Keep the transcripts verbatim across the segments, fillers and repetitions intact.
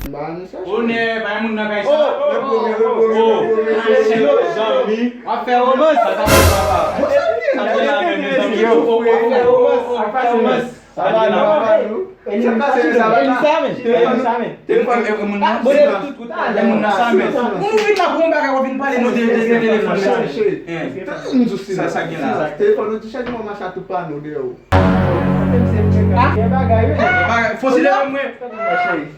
Onè, bay moun nan kay sa. Oh, oh, oh, oh. Zanmi. W ap fè romans. Sa ta fè papa. Sa gen la menm, mezanmi. Yo, w ap fè romans. W ap fè romans. Sa va, non? Elisa, men. Elisa, men. Telefòn, telefòn, moun nan. Moun nan sa, men. Moun vin la pou yon bagay, w ap vin pale nou de, de, de telefòn, mezanmi. Sa, sa gen la. Telefòn, nou di chèche mwen mache a tout pa nou deyò. Fon ti leve mwen.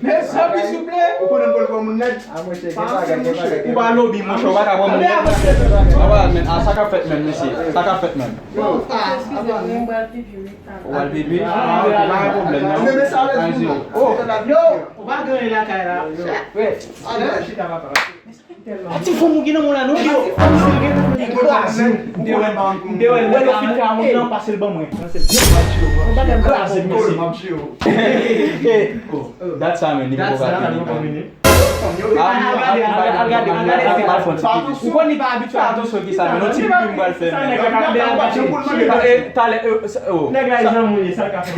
Mezanmi, souple. Ou konnen m konn pran moun nèg. Ou pa lobi, monchè, ou pa ka pran moun nèg. A, men, a, sa k ap fèt menm, mesye. Sa k ap fèt menm. Eskize m, mwen pral pipi, wi. Ou pral pipi? Ah, ok, pa gen pwoblèm, non. Yo, ou pa gen anyen lakay la. Frè, chita, papa. A ti fanm ou gen nan men w la, non? Yo, m te wè l, m te wè l, m te wè l, m te wè l, m te wè l, pase l ban mwen. Kraze l, mesye. Dat sa, men, li poko ka vini. Al gade, al gade, al gade, al gade. Ou konn li pa abitye a. Atansyon ki sa, men, yon ti pipi m pral fè, men. Talè, oh. Nèg la e zanmi w ye, sa l ka fè.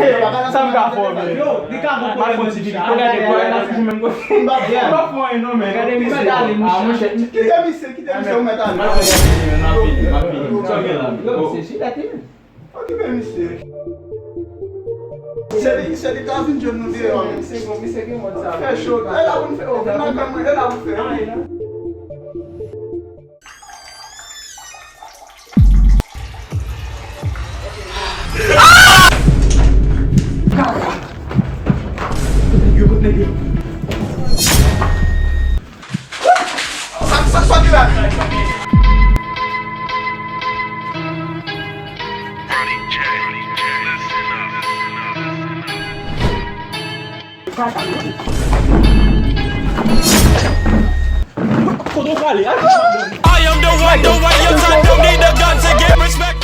Sa m ka fè, men. Yo, li ka bon pou l fè ti pipi. Gade, bwè la toujou menm kote. M pa fè anyen non, men. Gade misye. Ah, monchè. Kite misye, kite misye, ou mèt ale. M ap vini, m ap vini, m ap vini. Sa w gen la? Yo, misye chita, tini. Okipe misye. Se li, se li ta vin jwenn nou deyò. Misye gen, misye gen mòd sa. Fè cho. E la pou n fè, oh, vin lakay mwen, e la pou n fè. Sa, sa, sa ki la? Kote w prale? I am the one, the way your time don't need a gun to get respect.